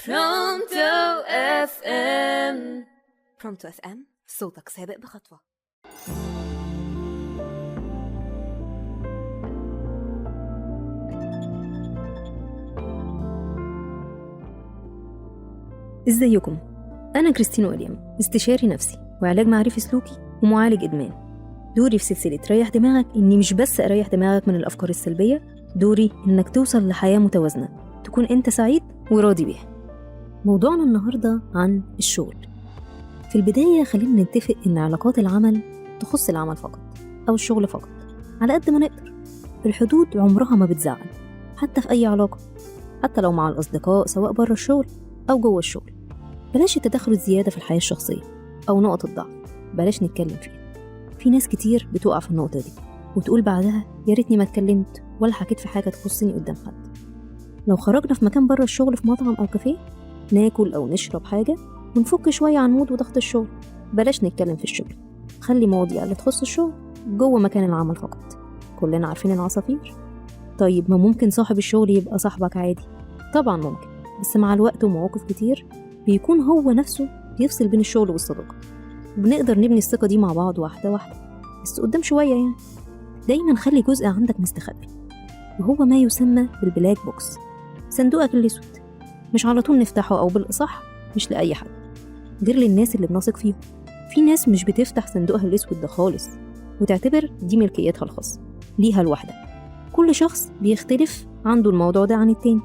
Pronto FM. Pronto FM، صوتك سابق بخطوة. ازيكم؟ أنا كريستين ويليام، استشاري نفسي وعلاج معرفي سلوكي ومعالج إدمان. دوري في سلسلة ريح دماغك إني مش بس أريح دماغك من الأفكار السلبية، دوري إنك توصل لحياة متوازنة تكون أنت سعيد وراضي بيها. موضوعنا النهاردة عن الشغل. في البداية خلينا نتفق إن علاقات العمل تخص العمل فقط أو الشغل فقط على قد ما نقدر. الحدود عمرها ما بتزعل حتى في أي علاقة، حتى لو مع الأصدقاء سواء بره الشغل أو جوه الشغل. بلاش التدخل الزيادة في الحياة الشخصية أو نقط الضعف، بلاش نتكلم فيها. في ناس كتير بتقع في النقطة دي وتقول بعدها يا ريتني ما اتكلمت ولا حكيت في حاجة تخصني قدام حد. لو خرجنا في مكان بره الشغل، في مطعم أو كافيه، ناكل أو نشرب حاجة ونفك شوية عن mood وضغط الشغل، بلاش نتكلم في الشغل. خلي مواضيع اللي تخص الشغل جوه مكان العمل فقط. كلنا عارفين العصافير. طيب ما ممكن صاحب الشغل يبقى صاحبك عادي؟ طبعا ممكن، بس مع الوقت ومواقف كتير بيكون هو نفسه بيفصل بين الشغل والصداقة، وبنقدر نبني الثقة دي مع بعض واحدة واحدة، بس قدام شوية يعني. دايما خلي جزء عندك مستخبي، وهو ما يسمى بال black box، صندوقك الأسود. مش على طول نفتحه، أو بالأصح مش لأي حد غير للناس اللي بنثق فيهم. في ناس مش بتفتح صندوقها الأسود ده خالص، وتعتبر دي ملكيتها الخاصة ليها لوحدها. كل شخص بيختلف عنده الموضوع ده عن التاني.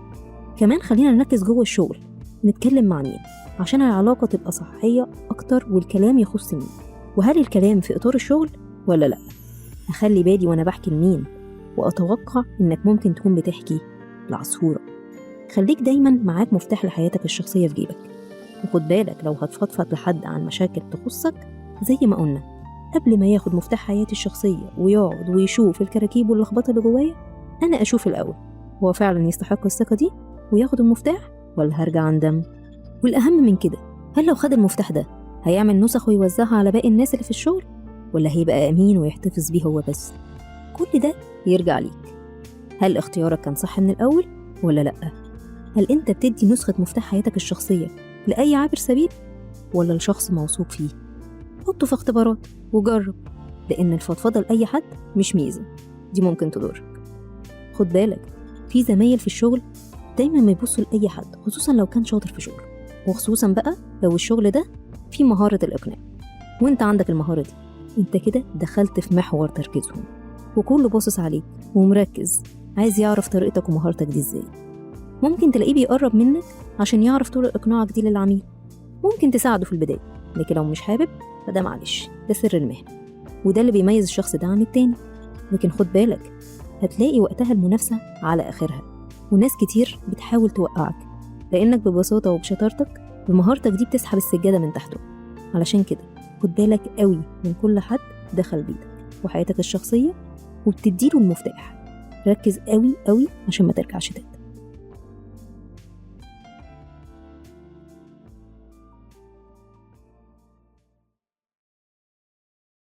كمان خلينا نركز جوه الشغل نتكلم مع مين عشان العلاقة تبقى صحية أكتر، والكلام يخص مين، وهل الكلام في إطار الشغل ولا لأ. أخلي بالي وأنا بحكي لمين، وأتوقع إنك ممكن تكون بتحكي لعصفورة. خليك دايما معاك مفتاح لحياتك الشخصية في جيبك، وخد بالك لو هتفضفض لحد عن مشاكل تخصك زي ما قلنا، قبل ما ياخد مفتاح حياتي الشخصية ويقعد ويشوف الكراكيب واللخبطة اللي جوايا، أنا أشوف الأول هو فعلا يستحق الثقة دي وياخد المفتاح ولا هرجع أندم. والأهم من كده، هل لو خد المفتاح ده هيعمل نسخ ويوزعها على باقي الناس اللي في الشغل، ولا هيبقى أمين ويحتفظ بيه هو بس؟ كل ده يرجع ليك. هل اختيارك كان صح من الأول ولا لأ؟ هل أنت بتدي نسخة مفتاح حياتك الشخصية لأي عابر سبيل ولا لشخص موثوق فيه؟ حطه في اختبارات وجرب، لأن الفضفضة لأي حد مش ميزة، دي ممكن تضرك. خد بالك، في زمايل في الشغل دايما ما يبصوا لأي حد، خصوصا لو كان شاطر في شغله، وخصوصا بقى لو الشغل ده فيه مهارة الإقناع وانت عندك المهارة دي. انت كده دخلت في محور تركيزهم، وكله باصص عليك ومركز عايز يعرف طريقتك ومهارتك دي ازاي. ممكن تلاقيه بيقرب منك عشان يعرف طرق إقناعك دي للعميل. ممكن تساعده في البداية، لكن لو مش حابب فده معلش، ده سر المهنة وده اللي بيميز الشخص ده عن التاني. لكن خد بالك، هتلاقي وقتها المنافسة على آخرها، وناس كتير بتحاول توقعك، لأنك ببساطة وبشطارتك بمهارتك دي بتسحب السجادة من تحته. علشان كده خد بالك قوي من كل حد دخل بيتك وحياتك الشخصية وبتديله المفتاح. ركز قوي قوي عشان ما ترجعش تاني.